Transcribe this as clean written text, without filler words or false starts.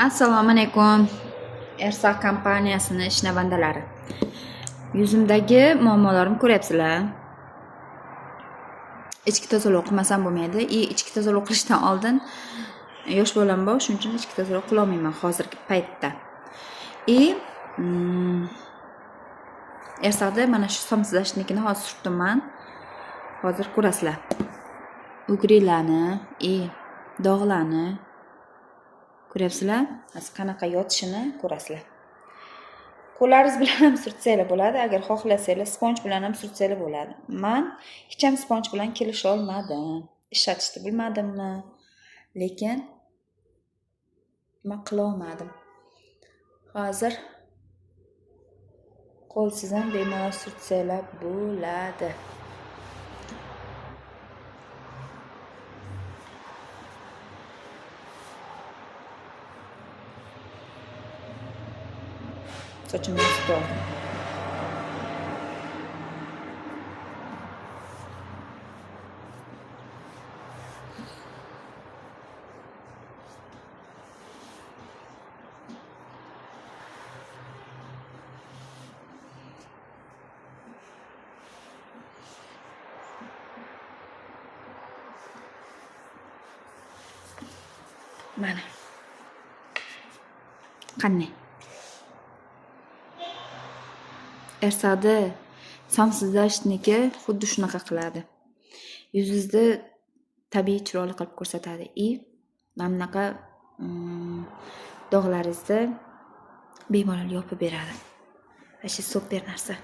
Assalomu alaykum. Ersa kompaniyasini ishnavandalari. Yuzimdagi muammolarimni ko'ryapsizlar. Ichki tozalov qilmasam bo'lmaydi. И ichki tozalov qilishdan oldin yosh bolam bor, shuning uchun ichki tozalov qilolmayman hozirgi paytda. И Ersaqda mana shu somsizlashnikini hozir surtdim. Hozir ko'rasizlar. Ugrilarni и dog'larni ko'ryapsizlar? Hozir qanaqa yotishini ko'rasizlar. Qo'llaringiz bilan ham surtsanglar bo'ladi, agar xohlasanglar sponj bilan ham surtsanglar bo'ladi. Man hech ham sponj bilan kelisha olmadim. Ishlatishni bilmadimmi? Lekin nima qila olmadim. Hozir qo'lsiz ham bemalol surtsanglar bo'ladi. Sochimni tutib oldim. Mana. Qanday? Ersada somsizlashniki xuddi shunaqa qiladi. Yuzingizni tabiiy chiroyli qilib ko'rsatadi. И mana bunaqa dog'laringizni bemalol yopib beradi. Вообще super narsa.